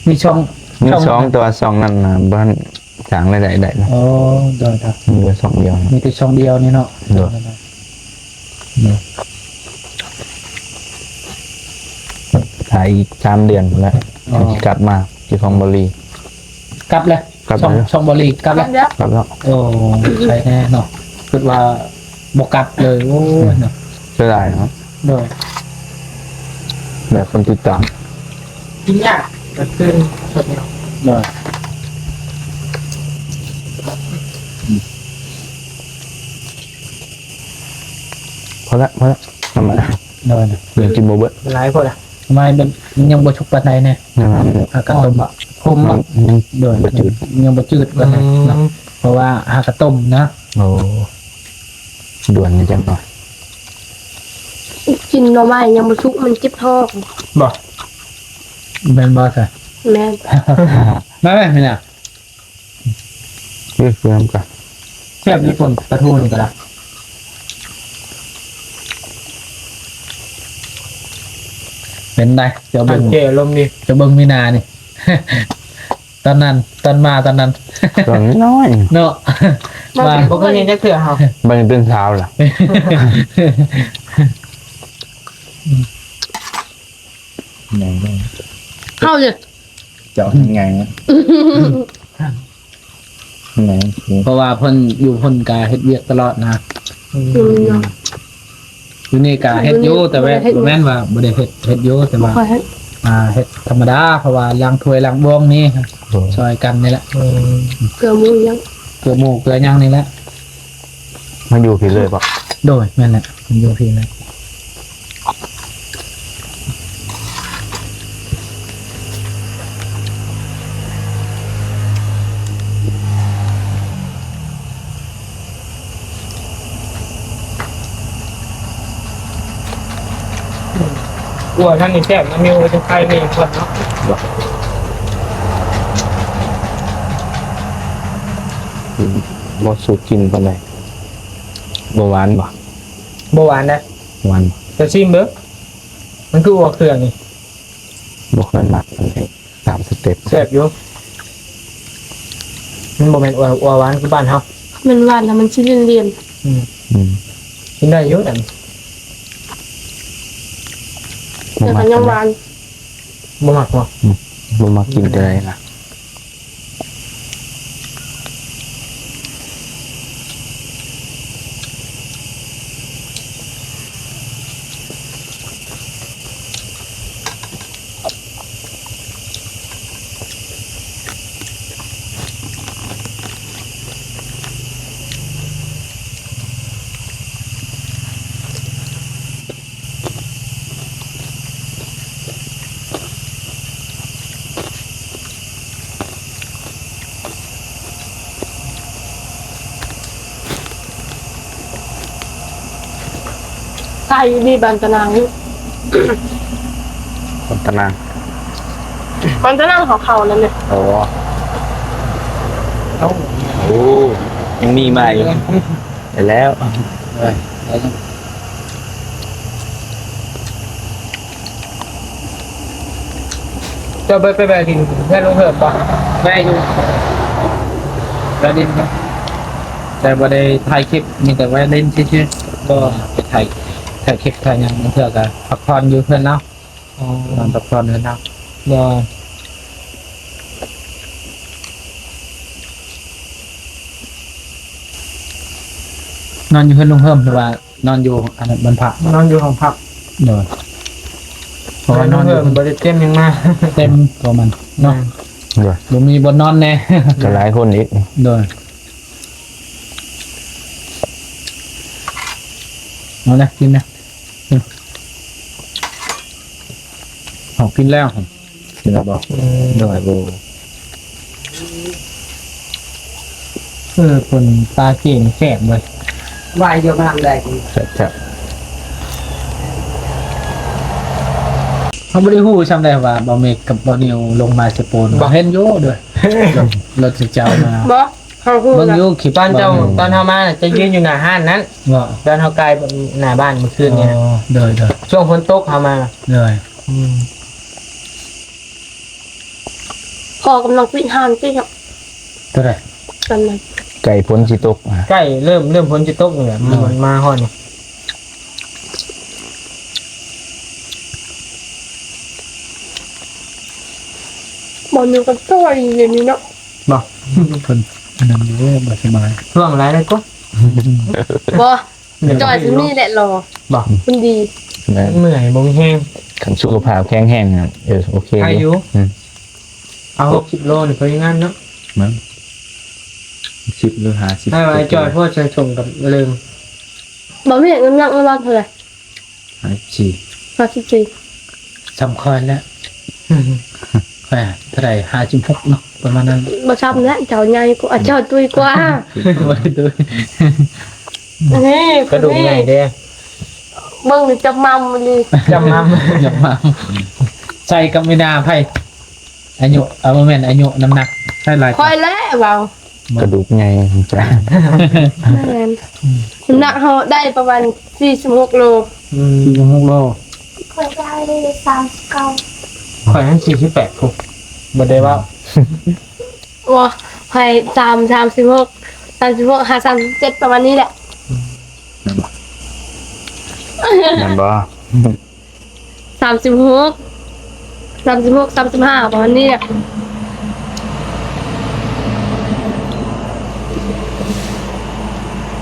ມີຊ່ອງ ມີຊ່ອງ ຊ່ອງ ແຕ່ວ່າຊ່ອງນັ້ນນະ ບໍ່ທັນສ້າງລາຍໄດ້ໄດ້ນະ. ອໍ ໂດຍໆ ເຫຼືອຊ່ອງດຽວ ມີແຕ່ຊ່ອງດຽວນີ້ເນາະ. ໂດຍ ໂດຍ ຖ້າອີກສາມເດືອນພຸ້ນແຫຼະ ອໍ ຊິກັບມາທີ່ຂອງບໍລີ. ກັບແລ້ວ? ກັບແລ້ວ ຊ່ອງ ຊ່ອງບໍລີກັບແລ້ວ? ກັບແລ້ວ ກັບແລ້ວ. ໂອ້ ໃຄແນ່ເນາະ ຄິດວ່າບໍ່ກັບເລີຍ. ໂອ້ຍເນາະ ເສຍດາຍເນາະ. ໂດຍ ແບບຄົນຕິດຕາມ ກິນຍາກ ກໍຄື ໂດຍ. ລະ ພໍລະ ທຳມະດາ ໂດຍ ເຫຼືອກິນບໍ່ເບິດ ຫຼາຍໂພດລະ ໄມ້ມັນ ມັນຍັງບໍ່ສຸກປານໃດແນ່ ຍັງ ຫາກະຕົ້ມ ອ່ອນບໍ່ ຂົມບໍ່ ມັນຍັງ ໂດຍ ບໍ່ຈືດ ຍັງບໍ່ຈືດປານໃດເນາະ ອືມ ເພາະວ່າຫາກະຕົ້ມນະ ໂອ້ ດ່ວນນີ້ຈັກໜ້ອຍ ກິນໜໍ່ໄມ້ຍັງບໍ່ສຸກ ມັນເຈັບທ້ອງ ບໍ່ ແມ່ນບໍ່ຊະ ແມ່ນ ມາແມ່ ນີ້ນະ ເອີ ເພື່ອນກັນ ແຊບຢູ່ ປາທູນີ້ກໍໄດ້ ເປັນໃດ ເຈົ້າເບິ່ງ ເຈົ້າເບິ່ງມີນານີ້ ຕອນນັ້ນ ຕອນມາຕອນນັ້ນ ຕອນນ້ອຍ ເນາະ ມາ ບໍ່ເຄີຍເຫັນຈັກເທື່ອເຮົາ ເບິ່ງເປັນສາວລະ ເຮົາເດ ເຈົ້າຍັງໄງ ແມ່ນ ເພາະວ່າເພິ່ນຢູ່ພຸ້ນກະເຮັດວຽກຕະຫຼອດນະ ອືມ ຢູ່ນີ້ກະເຮັດຢູ່ ແຕ່ວ່າບໍ່ແມ່ນວ່າບໍ່ໄດ້ເຮັດ ເຮັດຢູ່ ແຕ່ວ່າ ບໍ່ຄ່ອຍເຮັດ ອ່າ ເຮັດທຳມະດາ ເພາະວ່າລ້າງຖ້ວຍລ້າງບ່ວງນີ້ ໂດຍ ຊ່ອຍກັນນີ້ແຫຼະ ອືມ ເກືອໝູ່ຫຍັງ ເກືອໝູ່ເກືອຫຍັງນີ້ແຫຼະ ມາຢູ່ພີ້ເລີຍບໍ່? ໂດຍ ແມ່ນແຫຼະ ມາຢູ່ພີ້ເລີຍ. ຂົ້ວທາງນີ້ແຊບນະ ມີຫົວຈະໄຄມີກ່ອນເນາະ ບໍ່ສູ່ກິນປານໃດ. ບໍ່ຫວານບໍ່? ບໍ່ຫວານນະ. ຫວານ. ຈະຊີມເບິ່ງ ມັນຄືອົ່ວເຄືອນີ້. ບໍ່ຄ່ອຍມັກປານໃດ. ຕາມສະເຕັບ. ແຊບຢູ່. ມັນບໍ່ແມ່ນອົ່ວ ອົ່ວຫວານຄືບ້ານເຮົາ. ມັນຫວານແລ້ວມັນຊິລຽນໆ. ອືມ. ອືມ. ກິນໄດ້ຢູ່ນັ້ນ. ແຕ່ກໍຍັງຫວານ. ບໍ່ມັກບໍ່? ອືມ. ບໍ່ມັກກິນແຕ່ໃດນະ. ໃສ່ຢູ່ນີ້ ບ້ານຕະນາງຢູ່. ບ້ານຕະນາງ. ບ້ານຕະນາງເຂົາໆ ນັ້ນແຫຼະ. ໂອ້ ໂອ້ ຍັງມີມາຢູ່. ໄປແລ້ວ. ເຈົ້າໄປ ໄປແວ່ດິນເຮືອນລຸງເຮີມບໍ່? ແວ່ຢູ່ ແວ່ດິນ ແຕ່ບໍ່ໄດ້ຖ່າຍຄລິບ ມີແຕ່ແວ່ຫຼິ້ນຊື່ໆ. ບໍ່ໄດ້ຖ່າຍ ຖ່າຍຄລິບຖ່າຍຫຍັງ ບາງເທື່ອກໍພັກຜ່ອນຢູ່ເຮືອນລາວ. ອໍ ນອນພັກຜ່ອນເຮືອນລາວ. ໂດຍ. ນອນຢູ່ເຮືອນລຸງເຮີມ ຫຼືວ່ານອນຢູ່ອັນນັ້ນ ບ້ານພັກ? ນອນຢູ່ຫ້ອງພັກ. ໂດຍ. ເພາະວ່ານອນຢູ່ ເຮືອນລຸງເຮີມບໍ່ໄດ້ຕຽມຫຍັງມາ. ເຕັມປະມານເນາະ. ແມ່ນ. ໂດຍ. ບໍ່ມີບ່ອນນອນແດ່. ກໍຫຼາຍຄົນອີກ. ໂດຍ. ເອົານະ ກິນນະ. ເຮົາກິນແລ້ວ. ກິນແລ້ວບໍ່? ອືມ. ໂດຍ. ໂອ້ ເອີ ເພິ່ນປາຈີນແຊບເວີຍ. ວາຍຢູ່ມານຳແດງ. ແຊບໆ. ເຮົາບໍ່ໄດ້ຮູ້ຊ້ຳໃດວ່າບ່າວເມກກັບບ່າວນິວລົງມາສະໂປນ. ບໍ່ເຫັນຢູ່ເດີ້. ລົດ ລົດເຈົ້າມາ. ບໍ່. ເຮົາຮູ້ ເບິ່ງຢູ່ຄລິບ ຕອນເຈົ້າ ຕອນເຮົາມານະ ຈະຢືນຢູ່ໜ້າຮ້ານນັ້ນ. ບໍ່ ຕອນເຮົາກາຍໜ້າບ້ານມື້ຄືນນີ້ນະ. ອໍ ໂດຍໆ. ຊ່ວງຝົນຕົກເຮົາມາ. ໂດຍ. ອືມ. ພໍ່ກຳລັງປິດຮ້ານຕິເນາະ. ຕົວໃດ? ຕອນນັ້ນ ໃກ້ຝົນຊິຕົກ. ໃກ້ເລີ່ມ ເລີ່ມຝົນຊິຕົກນີ້ແຫຼະ. ໂດຍ. ມັນມາຮອດນີ້. ບ່ອນຢູ່ກັນຕົວອີ່ຫຼີນີ້ເນາະ. ບໍ່ ເພິ່ນອັນນັ້ນຢູ່ ບໍ່ສະບາຍ. ຊ່ວງຫຼາຍແລ້ວກໍ ບໍ່ ຈ່ອຍຊິມີແຫຼະ ລໍ ບໍ່ ຄົນດີ. ແມ່ນ ເມື່ອຍ ບໍ່ມີແຮງ. ຄັນສຸຂະພາບແຂງແຮງນະ ເອີ ໂອເຄ. ໄດ້ຢູ່. ອືມ. ເອົາຫົກສິບໂລນີ້ ພໍງາມເນາະ. ມັນສິບ ຫຼື ຫ້າສິບ ໃຫ້ວ່າຈ່ອຍ ພໍໃສ່ຖົງກັບເລີງ. ບໍ່ມີນ້ຳໜັກນ້ຳວັດເທົ່າໃດ? ຫ້າສິບສີ່ ຫ້າສິບສີ່ ສ່ຳຂ້ອຍແຫຼະ. ຂ້ອຍເທົ່າໃດ? ຫ້າສິບຫົກເນາະ ປະມານນັ້ນ. ບໍ່ສ່ຳແຫຼະ ເຈົ້າໃຫຍ່ກວ່າ ເຈົ້າຕຸ້ຍກວ່າ. ບໍ່ໄດ້ຕຸ້ຍ ນີ້ ກະດູກໃຫຍ່ເດ້. ເບິ່ງນີ້ຈຳໝ່ຳອີ່ຫຼີ ຈຳໝ່ຳ ຈຳໝ່ຳ. ໃສ່ກັບແມ່ນາໃຜ ອາຍຸ ເອົາ ບໍ່ແມ່ນອາຍຸ ນ້ຳໜັກໃຜຫຼາຍກວ່າ? ຂ້ອຍແຫຼະເວົ້າ. ກະດູກໃຫຍ່ ແມ່ນ. ນ້ຳໜັກເຮົາໄດ້ປະມານສີ່ສິບຫົກໂລ. ອືມ ສີ່ສິບຫົກໂລ. ຂ້ອຍໄດ້ສາມສິບເກົ້າ. ຂ້ອຍຍັງສີ່ສິບແປດພຸ້ນ ບໍ່ໄດ້ເວົ້າ. ບໍ່ ຂ້ອຍສາມ ສາມສິບຫົກ ສາມສິບຫົກຫາສາມສິບເຈັດ ປະມານນີ້ແຫຼະ. ແມ່ນບໍ່? ສາມສິບຫົກ ສາມສິບຫົກ ສາມສິບຫ້າ ປະມານນີ້ແຫຼະ.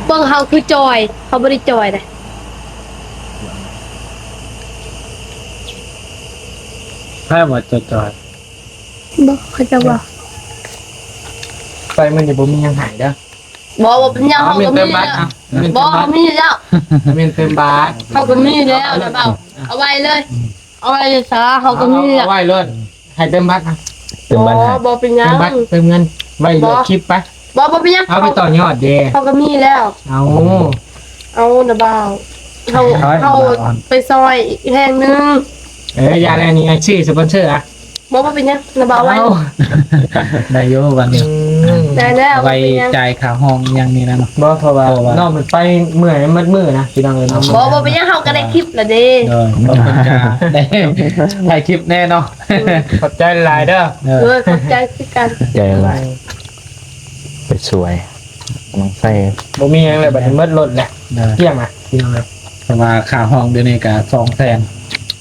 ເບິ່ງເຮົາຄືຈ່ອຍ ເຮົາບໍ່ໄດ້ຈ່ອຍເດ້. ໃຜວ່າຈ່ອຍໆ? ບໍ່ ເຂົາເຈົ້າວ່າ ໄປມື້ນີ້ບໍ່ມີຫຍັງໃຫ້ເດີ. ບໍ່ ບໍ່ເປັນຫຍັງ ເຮົາກໍມີແລ້ວ. ບໍ່ ເຮົາມີແລ້ວ ແມ່ນເຕີມບາດ ເຮົາກໍມີແລ້ວນະເບົາ. ເອົາໄວ້ເລີຍ ເອົາໄວ້ຊະ ເຮົາກໍມີແລ້ວ. ເອົາໄວ້ໂລດ ໃຫ້ເຕີມບັດ ເຕີມບັດໃຫ້ ບໍ່ ບໍ່ເປັນຫຍັງ ເຕີມບັດ ເຕີມເງິນໄວ້ໂລດ ຄລິບໄປ. ບໍ່ ບໍ່ເປັນຫຍັງ ເອົາໄປຕໍ່ຍອດເດ້ ເຮົາກໍມີແລ້ວ. ເອົາ ເອົານະເບົາ ເຮົາ ເຮົາໄປຊ່ອຍອີກແຮງໜຶ່ງ. ເອີ ຢ່າແລ້ວ ນີ້ ຊື້ສະປອນເຊີອະ. ບໍ່ ບໍ່ເປັນຫຍັງ ນະເບົາໄວ້. ເອົ້າ ໄດ້ຢູ່ບັດນີ້ ອືມ ໄດ້ແລ້ວ ໄວ້ ບໍ່ເປັນຫຍັງ ຈ່າຍຄ່າຫ້ອງຫຍັງນີ້ນະເນາະ. ບໍ່ ເພາະວ່າ ເພາະວ່າ ນ້ອງມັນໄປເມື່ອຍໝົດມື້ນະ ພີ່ນ້ອງເອີຍເນາະ. ບໍ່ ບໍ່ເປັນຫຍັງ ເຮົາກໍໄດ້ຄລິບລະເດ້. ໂດຍ ເຮົາກໍໄດ້ຖ່າຍຄລິບແນ່ເນາະ. ອືມ ຂອບໃຈຫຼາຍເດີ. ໂດຍ ຂອບໃຈຄືກັນ ຂອບໃຈຫຼາຍ. ໄປຊ່ວຍ ກຳລັງໃສ່ ບໍ່ມີຫຍັງແລ້ວ ບັດນີ້ໝົດລົດແລ້ວ. ກຽງລະ ພີ່ນ້ອງເອີຍ. ເພາະວ່າຄ່າຫ້ອງດຽວນີ້ກະສອງແສນ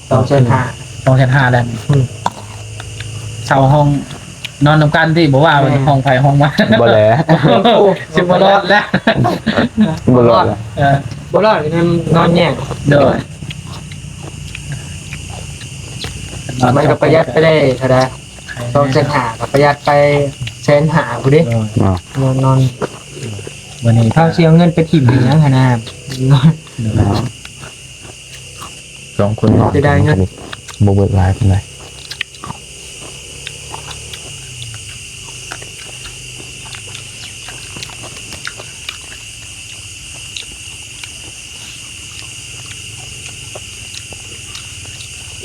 ສອງແສນຫ້າ ສອງແສນຫ້າແລ້ວ. ອືມ ເຊົ່າຫ້ອງນອນນຳກັນຕິ ບໍ່ວ່າ ແມ່ນ ຫ້ອງໃຜຫ້ອງມັນ. ບໍ່ແຫຼະ ໂອ້ ຊິບໍ່ລອດແລ້ວ ບໍ່ລອດແລ້ວ. ເອີ ບໍ່ລອດ ນອນແຍກ. ໂດຍ ມັນກໍປະຢັດໄປໄດ້ເທົ່າໃດ? ສອງແສນຫ້າ ກໍປະຢັດໄປແສນຫ້າພຸ້ນເດ້. ໂດຍ ນອນ ນອນ ມື້ນີ້ເຮົາຊິເອົາເງິນໄປຖິ້ມເປັນຫຍັງຫັ້ນນະ? ສອງຄົນນອນ ເສຍດາຍເງິນ ບໍ່ເບິດຫຼາຍປານໃດ.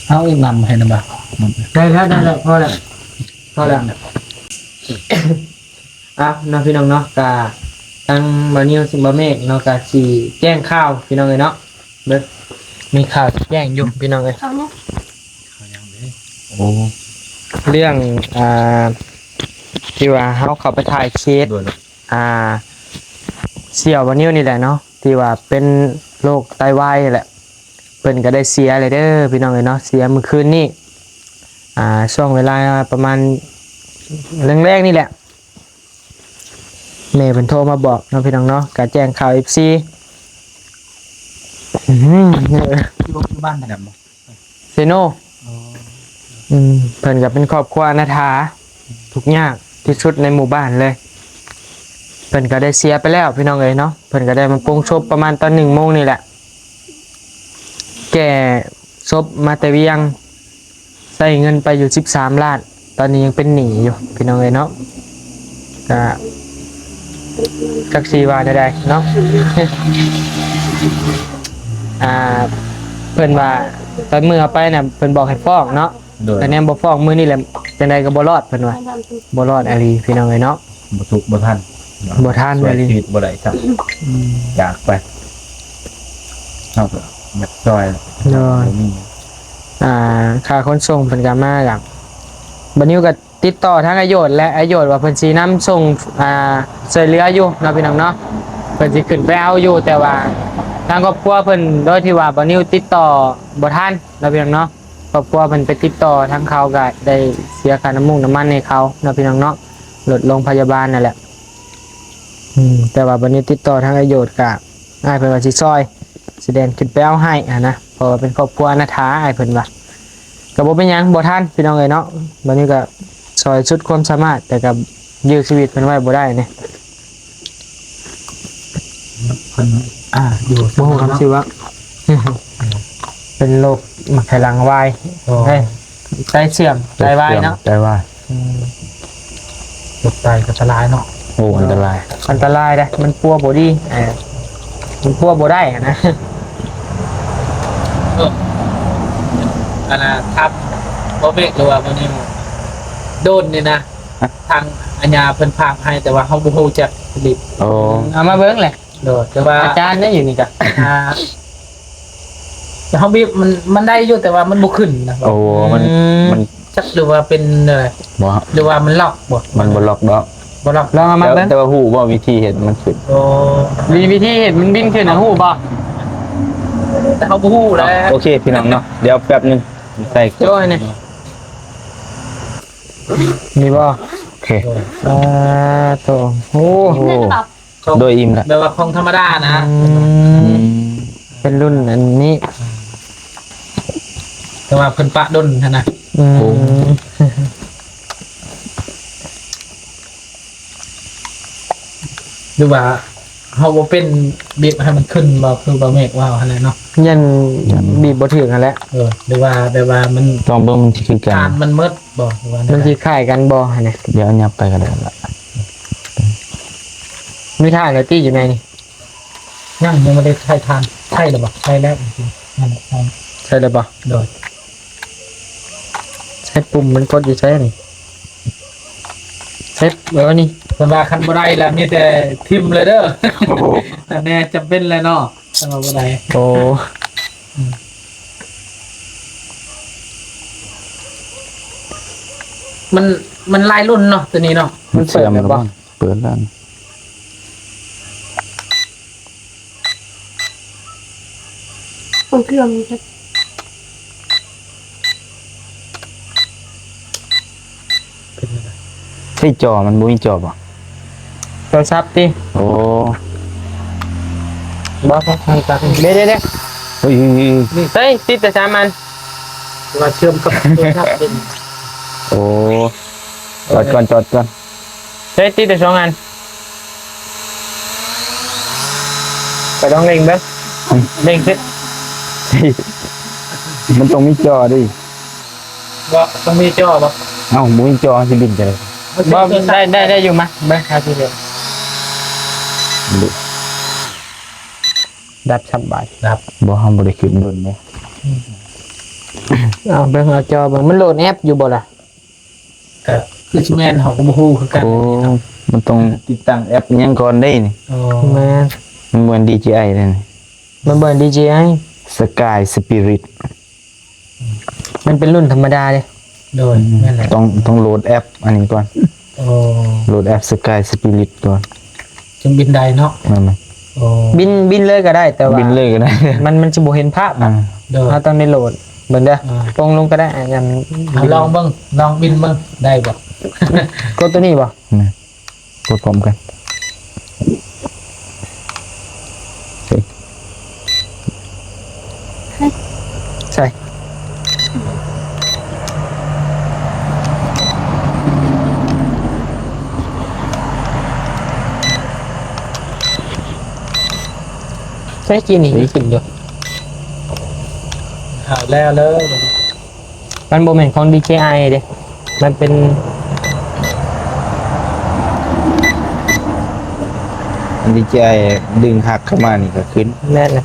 ເອົາອີກນຳໃຫ້ນຳບໍ່? ໄດ້ແລ້ວ ໄດ້ແລ້ວ ພໍແລ້ວ ພໍແລ້ວ. ເອົາເນາະ ພີ່ນ້ອງເນາະ ກະທາງບ່າວນິວ ຊຶມບ່າວເມກເນາະ ກະຊິແຈ້ງຂ່າວ ພີ່ນ້ອງເອີຍເນາະ. ເບິ່ງ ມີຂ່າວຊິແຈ້ງຢູ່ ພີ່ນ້ອງເອີຍ. ໂອ້ ເລື່ອງ ອ່າ ທີ່ວ່າເຮົາເຂົ້າໄປຖ່າຍເຄສ ໂດຍ ອ່າ ສ່ຽວບ່າວນິວນີ້ແຫຼະເນາະ ທີ່ວ່າເປັນໂລກໄຕວາຍນີ້ແຫຼະ. ເພິ່ນກໍໄດ້ເສຍແລ້ວເດີ ພີ່ນ້ອງເອີຍເນາະ. ເສຍມື້ຄືນນີ້ ອ່າ ຊ່ວງເວລາປະມານແລງໆນີ້ແຫຼະ ແມ່ເພິ່ນໂທມາບອກເນາະ ພີ່ນ້ອງເນາະ ກະແຈ້ງຂ່າວເອັຟຊີ. ອືມ ຢູ່ ຢູ່ບ້ານໃດ? ເຊໂນ. ອໍ ອືມ ເພິ່ນກໍເປັນຄອບຄົວອະນາຖາ ທຸກຍາກທີ່ສຸດໃນໝູ່ບ້ານເລີຍ. ເພິ່ນກໍໄດ້ເສຍໄປແລ້ວ ພີ່ນ້ອງເອີຍເນາະ. ເພິ່ນກໍໄດ້ມາປົງສົບປະມານຕອນໜຶ່ງໂມງນີ້ແຫຼະ. ແກ່ສົບມາແຕ່ວຽງ ໃຊ້ເງິນໄປຢູ່ສິບສາມລ້ານ ຕອນນີ້ຍັງເປັນໜີ້ຢູ່ ພີ່ນ້ອງເອີຍເນາະ. ກະຈັກຊິວ່າແນວໃດເນາະ. ອ່າ ເພິ່ນວ່າຕອນມື້ເຮົາໄປນະ ເພິ່ນບອກໃຫ້ຟ້ອງເນາະ. ໂດຍ ຄັນຍັງບໍ່ຟ້ອງມື້ນີ້ແຫຼະ ຈັ່ງໃດກໍບໍ່ລອດ ເພິ່ນວ່າ. ບໍ່ລອດອີ່ຫຼີ ພີ່ນ້ອງເອີຍເນາະ. ບໍ່ທຸກບໍ່ທັນ ບໍ່ທັນ ຊ່ວຍ ອີ່ຫຼີ ຊີວິດບໍ່ໄດ້ຊ້ຳ. ອືມ ຈາກໄປ ເຮົາກໍຢາກຊ່ອຍ. ໂດຍ ບໍ່ມີ ອ່າ ຄ່າຂົນສົ່ງເພິ່ນກໍມາ ກໍ ບ່າວນິວກໍຕິດຕໍ່ທາງອ້າຍໂຢດ ແລະ ອ້າຍໂຢດວ່າເພິ່ນຊິນຳສົ່ງ ອ່າ ຊ່ວຍເຫຼືອຢູ່ເນາະ ພີ່ນ້ອງເນາະ. ເພິ່ນຊິຂຶ້ນໄປເອົາຢູ່ ແຕ່ວ່າທາງຄອບຄົວເພິ່ນ ໂດຍທີ່ວ່າບ່າວນິວຕິດຕໍ່ບໍ່ທັນເນາະ ພີ່ນ້ອງເນາະ. ຄອບຄົວເພິ່ນໄປຕິດຕໍ່ທາງເຂົາ ກໍໄດ້ເສຍຄ່ານ້ຳມັນນ້ຳມັນໃຫ້ເຂົາເນາະ ພີ່ນ້ອງເນາະ ລົດໂຮງພະຍາບານນັ້ນແຫຼະ. ອືມ ແຕ່ວ່າບັດນີ້ຕິດຕໍ່ທາງອ້າຍໂຢດ ກໍອ້າຍເພິ່ນວ່າຊິຊ່ອຍ ຊິແລ່ນຂຶ້ນໄປເອົາໃຫ້ຫັ້ນນະ ເພາະວ່າເປັນຄອບຄົວອະນາຖາ ອ້າຍເພິ່ນວ່າ. ກໍບໍ່ເປັນຫຍັງ ບໍ່ທັນ ພີ່ນ້ອງເອີຍເນາະ. ບັດນີ້ກໍຊ່ອຍສຸດຄວາມສາມາດ ແຕ່ກໍຢື້ຊີວິດເພິ່ນໄວ້ບໍ່ໄດ້ນີ້. ເພິ່ນ ອ່າ ຢູ່ ບໍ່ຮູ້ຄຳຊື່ວ່າ ເປັນໂລກໝາກໄຂ່ຫຼັງວາຍ ໂອ້ ເອີ ໄຕເສື່ອມ ໄຕວາຍເນາະ ໄຕວາຍ ອືມ ໂລກໄຕກໍອັນຕະລາຍເນາະ ໂອ້ ອັນຕະລາຍ ອັນຕະລາຍເດ້ ມັນປົວບໍ່ດີ ເອີ ມັນປົວບໍ່ໄດ້ຫັ້ນນະ ເອີ ອັນນ່າ ຖາມບໍ່ເມກ ຫຼືວ່າບໍ່ນິວ ໂດຣນນີ້ນະ ທາງອາຍາເພິ່ນຝາກໃຫ້ ແຕ່ວ່າເຮົາບໍ່ຮູ້ຈັກຜະລິດ ໂອ້ ເອົາມາເບິ່ງແຫຼະ ໂດຍ ແຕ່ວ່າອາຈານໄດ້ຢູ່ນີ້ກະ ອ່າ ເຮົາບີບມັນ ມັນໄດ້ຢູ່ ແຕ່ວ່າມັນບໍ່ຂຶ້ນນະ ໂອ້ ມັນ ອືມ ມັນ ຈັກ ຫຼືວ່າເປັນແນວໃດ ບໍ່ ຫຼືວ່າມັນລັອກບໍ່ ມັນບໍ່ລັອກດອກ ບໍ່ລັອກ ລອງເອົາມາເບິ່ງ ແຕ່ ແຕ່ວ່າຮູ້ບໍ່ວິທີເຮັດມັນຂຶ້ນ ໂອ້ ມີວິທີເຮັດມັນບິນຂຶ້ນນະ ຮູ້ບໍ່ ແຕ່ເຮົາບໍ່ຮູ້ແຫຼະ ໂອເຄ ພີ່ນ້ອງເນາະ ດຽວແປັບໜຶ່ງ ໃສ່ ໂອ້ຍ ນີ້ ນີ້ບໍ່ ໂອເຄ ອ່າ ໂຕ ໂອ້ ໂດຍອີ່ມລະ ແບບວ່າຂອງທຳມະດານະ ອືມ ອືມ ເປັນລຸ້ນອັນນີ້ ແຕ່ວ່າເພິ່ນປະດົນຫັ້ນນະ ອືມ ໂອ້ ຫຼືວ່າເຮົາບໍ່ເປັນບີບໃຫ້ມັນຂຶ້ນບໍ່ ຄືບໍ່ເມກວ່າຫັ້ນແຫຼະເນາະ ຢ້ານ ຢ້ານບີບບໍ່ຖືກຫັ້ນແຫຼະ ເອີ ຫຼືວ່າແບບວ່າມັນ ຕ້ອງເບິ່ງມັນຊິຄືກັນ ຖານມັນໝົດບໍ່ ຫຼືວ່າ ມັນຊິຄ້າຍກັນບໍ່ຫັ້ນນະ ດຽວຫຍັບໄປກໍໄດ້ລະ ມີຖ່ານແລ້ວຕິຢູ່ໃນນີ້ ຍັງ ຍັງບໍ່ໄດ້ໃຊ້ຖ່ານ ໃຊ້ແລ້ວບໍ່ ໃຊ້ແລ້ວ ນັ້ນແຫຼະ ໃຊ້ແລ້ວບໍ່ ໂດຍ ໃຊ້ປຸ່ມມັນກົດຢູ່ໃສນີ້ ໃຊ້ ເອີ ນີ້ ເພິ່ນວ່າຄັນບໍ່ໄດ້ລະມີແຕ່ຖິ້ມເລີຍເດີ ໂອ້ໂຫ ອັນແນ່ຈຳເປັນແຫຼະເນາະ ຄັນວ່າບໍ່ໄດ້ ໂອ້ ອືມ ມັນ ມັນຫຼາຍລຸ້ນເນາະ ໂຕນີ້ເນາະ ມັນເປີດແລ້ວບໍ່ ເປີດແລ້ວ ຂອງເຄື່ອງນີ້ ເປັນຈັ່ງໃດ ໃຊ້ຈໍ ມັນບໍ່ມີຈໍບໍ່? ໂທລະສັບຕິ? ໂອ້ ບໍ່ ບໍ່ ບໍ່ ເດ ເດ ເດ ເຮີ້ຍ ເຮີ້ຍ ເຮີ້ຍ ເຮີ້ຍ ຕິດແຕ່ສາມອັນ ວ່າເຊື່ອມກັບໂທລະສັບເປັນ ໂອ້ ຈອດກ່ອນ ຈອດກ່ອນ ໃຊ້ຕິດແຕ່ສອງອັນ ໄປລອງເລັ່ງເບິ່ງ ອືມ ເລັ່ງເສັດ ມັນຕ້ອງມີຈໍເດ້ ບໍ່ ຕ້ອງມີຈໍບໍ່? ເອົ້າ ບໍ່ມີຈໍຊິບິນຈັ່ງໃດ? ບໍ່ ໄດ້ ໄດ້ ໄດ້ຢູ່ ມາເບິ່ງ ຫາຊິເບິ່ງ ດັບສະບາຍ ດັບ ບໍ່ ເຮົາບໍ່ໄດ້ຂຶ້ນດົນເດ້ ອືມ ເອົາເບິ່ງ ເອົາຈໍເບິ່ງ ມັນໂຫຼດແອັບຢູ່ບໍ່ລະ? ກະຄືຊິແມ່ນ ເຮົາກໍບໍ່ຮູ້ຄືກັນ ໂອ້ ມັນຕ້ອງຕິດຕັ້ງແອັບຫຍັງກ່ອນເດ້ນີ້ ໂອ້ ແມ່ນ ມັນບໍ່ແມ່ນດີເຈໄອເດ້ນີ້ ມັນບໍ່ແມ່ນດີເຈໄອ Sky Spirit ມັນເປັນລຸ້ນທຳມະດາເດ້ ໂດຍ ແມ່ນແຫຼະ ຕ້ອງ ຕ້ອງໂຫຼດແອັບອັນນີ້ກ່ອນ ໂອ້ ໂຫຼດແອັບ Sky Spirit ກ່ອນ ຈຶ່ງບິນໄດ້ເນາະ ແມ່ນ ໂອ້ ບິນ ບິນເລີຍກໍໄດ້ ແຕ່ວ່າບິນເລີຍກໍໄດ້ ມັນ ມັນຊິບໍ່ເຫັນພາບ ອ່າ ໂດຍ ເຮົາຕ້ອງໄດ້ໂຫຼດເບິ່ງເດີ ອ່າ ປົງລົງກໍໄດ້ ອ່າ ລອງເບິ່ງ ລອງບິນເບິ່ງ ໄດ້ບໍ່? ກົດໂຕນີ້ບໍ່? ແມ່ນ ກົດພ້ອມກັນ ໃສ່ ໃສ່ ກີ້ນີ້ຂຶ້ນຢູ່ ເອົາແລ້ວເລີຍ ມັນບໍ່ແມ່ນຂອງດີເຈໄອເດ້ ມັນເປັນ ດີເຈໄອດຶງຫັກເຂົ້າມານີ້ກໍຂຶ້ນ ແມ່ນລະ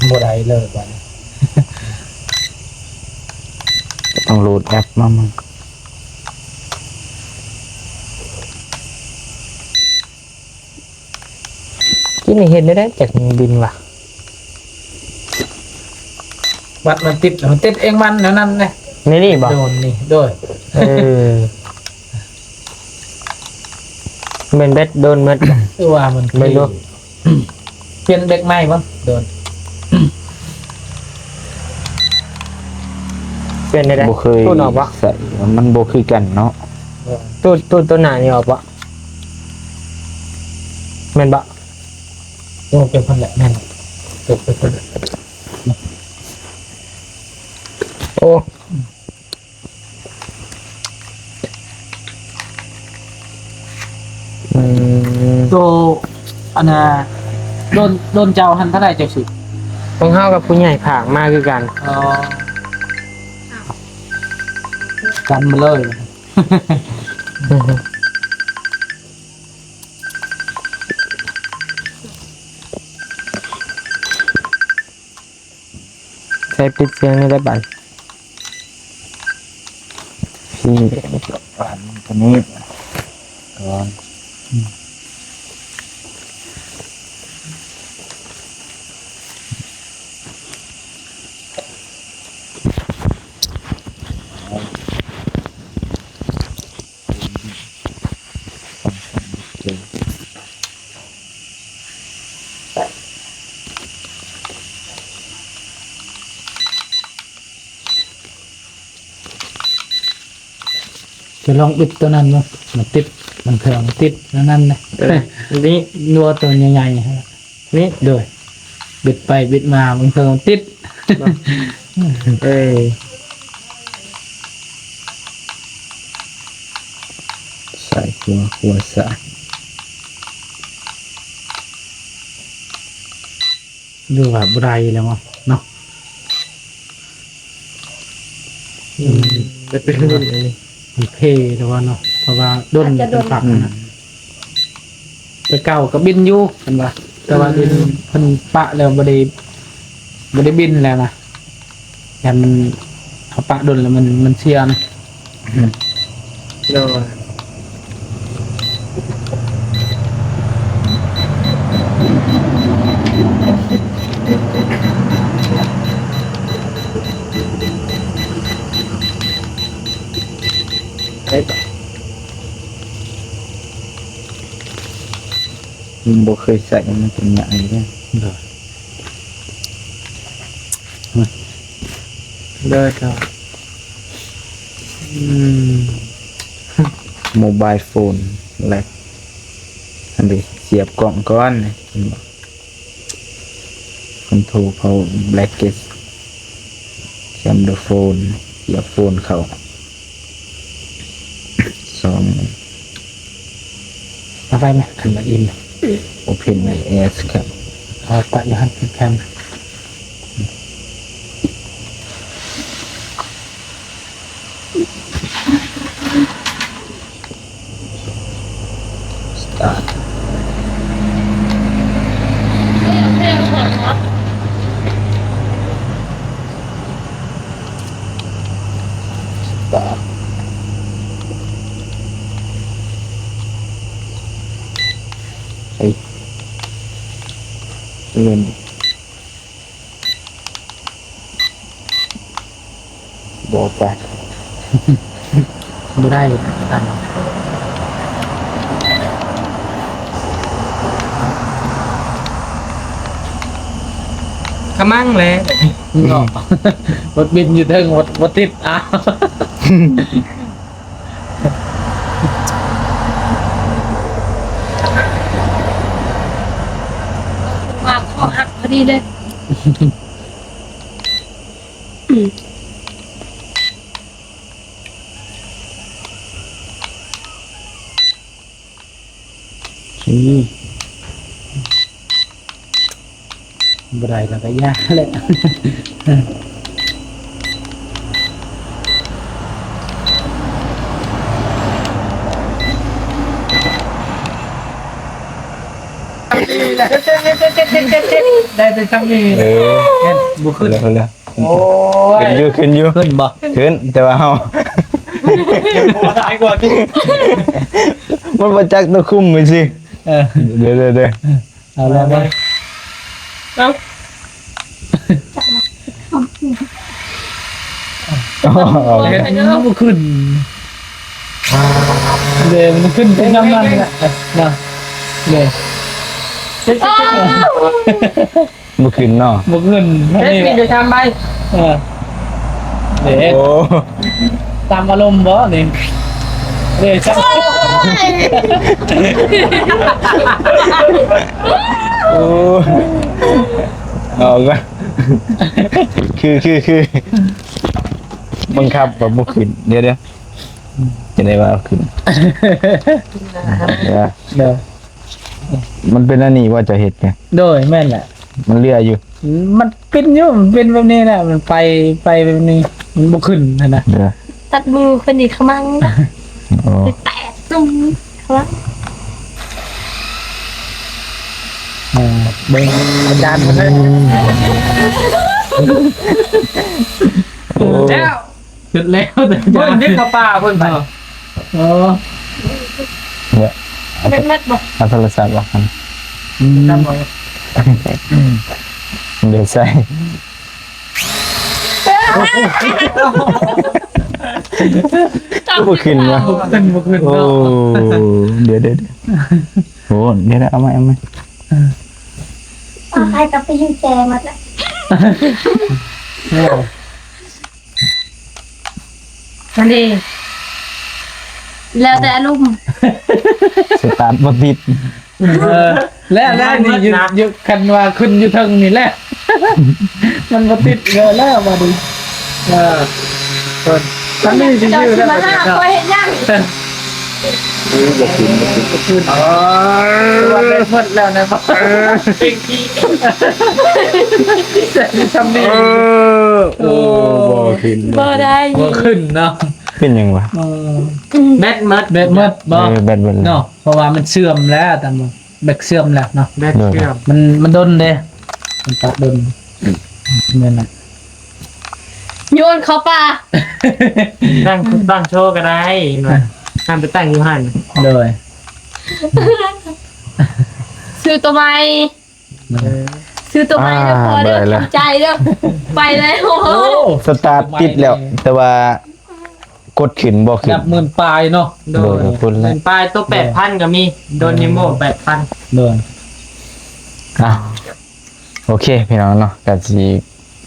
ບໍ່ໄດ້ເລີຍບັດນີ້ ຕ້ອງໂຫຼດແອັບມາໃໝ່. ກິນນີ້ເຮັດໄດ້ຈັກມັນບິນວະ ວັດມັນຕິດ ມັນຕິດເອງມັນແນວນັ້ນເດ້ ໃນນີ້ບໍ່? ໂດນນີ້ ໂດຍ ເອີ ແມ່ນແບັດໂດນໝົດ ຄືວ່າມັນ ເບິ່ງດູ ປ່ຽນເດັກໃໝ່ບໍ່? ໂດນ ປ່ຽນໄດ້ ບໍ່ເຄີຍ ຕູດອອກບໍ່? ໃສ່ ມັນບໍ່ຄືກັນເນາະ ຕູດ ຕູດໂຕໜ້ານີ້ອອກບໍ່? ແມ່ນບໍ່? ໂອ້ ເປັນພຸ້ນແຫຼະ ແມ່ນ ໂອ້ ເປັນພຸ້ນແຫຼະ ໂອ້. ອືມ ໂຕອັນນ່າ ໂດນ ໂດນເຈົ້າຫັ້ນເທົ່າໃດເຈົ້າຊື້? ຂອງເຮົາກັບຜູ້ໃຫຍ່ຝາກມາຄືກັນ. ອໍ ກັນມາເລີຍ. ໃສ່ປິດສຽງນີ້ໄດ້ບັດ. ພີ່ ປານຕົວນີ້ກ່ອນ. ຈະລອງບິດຕົວນັ້ນເນາະ ມັນຕິດ ມັນເຄື່ອງຕິດອັນນັ້ນນະ. ເອີ ນີ້ ນົວຕົວໃຫຍ່ໆ ນີ້ ໂດຍ ບິດໄປບິດມາ ບາງເທື່ອມັນຕິດ. ເອີ ຊ້າຍຂວາ ຂວາຊ້າຍ ຫຼືວ່າບໍ່ໄດ້ແລ້ວເນາະ. ອືມ ມັນເພແລ້ວວ່າເນາະ ເພແລ້ວວ່າເນາະ ເພາະວ່າດົນ ອາດຈະດົນ ເປັນພັກຫັ້ນນະ. ອືມ ແຕ່ເກົ່າກໍບິນຢູ່ເພິ່ນວ່າ ແຕ່ວ່າ ອືມ ເພິ່ນປະແລ້ວບໍ່ໄດ້ ບໍ່ໄດ້ບິນແລ້ວນະ ຢ້ານເຮົາປະດົນແລ້ວມັນ ມັນເສຍນະ. ໂດຍ ໄດ້ປະ? ບໍ່ເຄີຍໃຊ້ ມັນເປັນຫຍັງເດ້. ໂດຍ ໂດຍ ອືມ ໂມບາຍໂຟນ ແລັກ ອັນນີ້ ສຽບກ້ອງກ່ອນ ເຫັນບໍ່? ຄອນໂທຣ ພາວເວີ ແບລັກເກັດ ສຽບໂຟນ ສຽບໂຟນເຂົ້າ ສອງ ເອົາໄປໄໝ? ຄັນວ່າອີ່ມ ໂອເພັນໄອແອສ ແຄັມ ເອົາປະຢູ່ຫັ້ນ ແຄັມ. ສະຕາດ ສະຕາດ ເອີ ເງິນ ບໍ່ໄປ ບໍ່ໄດ້ ກະມັງແຫຼະ ເນາະ ອືມ ລົດບິນຢູ່ເທິງ ບໍ່ ບໍ່ຕິດ ອ້າວ. ວ່າຄໍຫັກພໍດີເດ້. ອືມ ບໍ່ໄດ້ແລ້ວກໍຢ່າແຫຼະ. ໄດ້ແຕ່ຊ່ຳນີ້ ເອີ ບໍ່ຂຶ້ນ ຂຶ້ນແລ້ວ ຂຶ້ນແລ້ວ. ໂອ້ຍ ຂຶ້ນຢູ່ ຂຶ້ນຢູ່ ຂຶ້ນບໍ່? ຂຶ້ນ ແຕ່ວ່າເຮົາ ມັນບໍ່ຈັກຕົວຄຸມໄປຊິ. ເອີ ເດີໆໆ ເອົາລອງເບິ່ງ ເອົາ ເຮັດມັນບໍ່ຂຶ້ນ ເດ້ ມັນຂຶ້ນໄປນຳນັ້ນແຫຼະນະ ເດ້ ບໍ່ຂຶ້ນເນາະ ບໍ່ຂຶ້ນ ເຮັດ ນີ້ແຫຼະ ມີແຕ່ຊາມໃບ ເອີ ເດ້ ໂອ້ ຕາມອາລົມບໍ່ນີ້ ເດ້ ໂອ້ຍ ເອົາກະ ຄື ຄື ຄື ບັງຄັບວ່າບໍ່ຂຶ້ນ ດຽວ ດຽວ ເຈ ໄດ້ວ່າເອົາຂຶ້ນ ເອີ ໂດຍ ມັນເປັນອັນນີ້ວ່າຈະເຮັດໄງ ໂດຍ ແມ່ນແຫຼະ ມັນເຫຼືອຢູ່ ມັນເປັນຢູ່ ມັນເປັນແບບນີ້ແຫຼະ ມັນໄປ ໄປແບບນີ້ ມັນບໍ່ຂຶ້ນຫັ້ນນະ ເອີ ຕັດມືເພິ່ນນີ້ຂະມັງ ໂອ້ ແຕກຕຸ້ມຂະມັງ ອ່າ ເບິ່ງອາຈານເພິ່ນເດີ ໂອ້ ແລ້ວ ເຮັດແລ້ວແຕ່ ເພິ່ນເຮັດເຂົ້າປ່າເພິ່ນໄປ ເອີ ເອີ ເປັນມັດບໍ່ ເອົາໂທລະສັບອອກຫັ້ນ ອືມ ເດີໃສ່ ບໍ່ຂຶ້ນວະ ບໍ່ຂຶ້ນ ບໍ່ຂຶ້ນ ໂອ້ ເນາະ ດຽວໆ ໂອ້ ດຽວໆ ເອົາໃໝ່ ເອົາໃໝ່ ເອົາໃຫ້ກັບໄປຢູ່ແຈໝົດລະ ໂອ້ ຫັ້ນເດ ແລ້ວແຕ່ອາລົມ ສະຕາດບໍ່ຕິດ ເອີ ແລ້ວ ແລ້ວນີ້ຢູ່ ຢູ່ ຄັນວ່າຂຶ້ນຢູ່ເທິງນີ້ແຫຼະ ມັນບໍ່ຕິດເລີຍແລ້ວບັດນີ້ ເອີ ເພິ່ນ ທາງນີ້ຊິຢູ່ແລ້ວ ເຈົ້າຊິມາຫາຂ້ອຍເຮັດຫຍັງ? ໂອ້ ບໍ່ຂຶ້ນ ບໍ່ຂຶ້ນ ບໍ່ຂຶ້ນ ອໍ ຄືວ່າແບດໝົດແລ້ວນະ ເອີ ເປັນຂີ້ ແຕ່ຊິຊ່ຳນີ້ ເອີ ໂອ້ ບໍ່ຂຶ້ນ ບໍ່ໄດ້ ບໍ່ຂຶ້ນເນາະ ເປັນຫຍັງວະ? ເອີ ແບດໝົດ ແບດໝົດບໍ່? ເອີ ແບດໝົດແລ້ວ ເນາະ ເພາະວ່າມັນເສື່ອມແລ້ວ ຕາມ ແບດເສື່ອມແລ້ວເນາະ ແບດເສື່ອມ ມັນ ມັນດົນເດ້ ມັນປະດົນ ແມ່ນລະ ໂຍນເຂົ້າປ່າ ຕັ້ງ ຕັ້ງໂຊກະໄດ້ ເຫັນບໍ່ ຫ້າມໄປຕັ້ງຢູ່ຫັ້ນ ໂດຍ ຊື້ໂຕໃໝ່ ເອີ ຊື້ໂຕໃໝ່ເດີ ພໍເດີ ເບິ່ງແລ້ວ ທຳໃຈເດີ ໄປແລ້ວ ໂອ້ ສະຕາດຕິດແລ້ວ ແຕ່ວ່າ ກົດຂຶ້ນບໍ່ຂຶ້ນ ນັບໝື່ນປາຍເນາະ ໂດຍ ໂດຍ ໝື່ນປາຍ ໂຕແປດພັນກະມີ ໂດນນິໂມແປດພັນ ໂດຍ ອ່ະ ໂອເຄ ພີ່ນ້ອງເນາະ ກະຊິ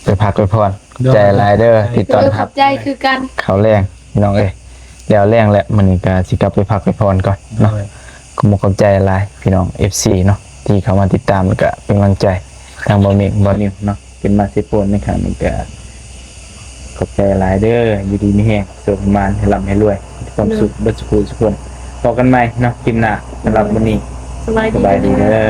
ໄປພັກໄປຜ່ອນ ຂອບໃຈຫຼາຍເດີ ທີ່ຕ້ອນຮັບ ຂອບໃຈຄືກັນ ເຂົ້າແລງ ພີ່ນ້ອງເອີຍ ແລ້ວແລງແລ້ວ ມື້ນີ້ກະຊິກັບໄປພັກໄປຜ່ອນກ່ອນເນາະ ໂດຍ ຂອບໃຈຫຼາຍ ພີ່ນ້ອງ ເອັຟຊີ ເນາະ ທີ່ເຂົ້າມາຕິດຕາມ ແລະກະເປັນກຳລັງໃຈ ທາງບ່າວເມກ ບ່າວນິວເນາະ ຂຶ້ນມາເຊໂປນໃນຄັ້ງນີ້ກະ ຂອບໃຈຫຼາຍເດີ ຢູ່ດີມີແຮງ ໂຊກມີໝານ ໃຫ້ລ່ຳໃຫ້ລວຍ ມີຄວາມສຸກເບິດສູ່ຜູ້ສູ່ຄົນ ພໍ້ກັນໃໝ່ເນາະ ຄລິບໜ້າ ສຳລັບມື້ນີ້ ສະບາຍດີເດີ.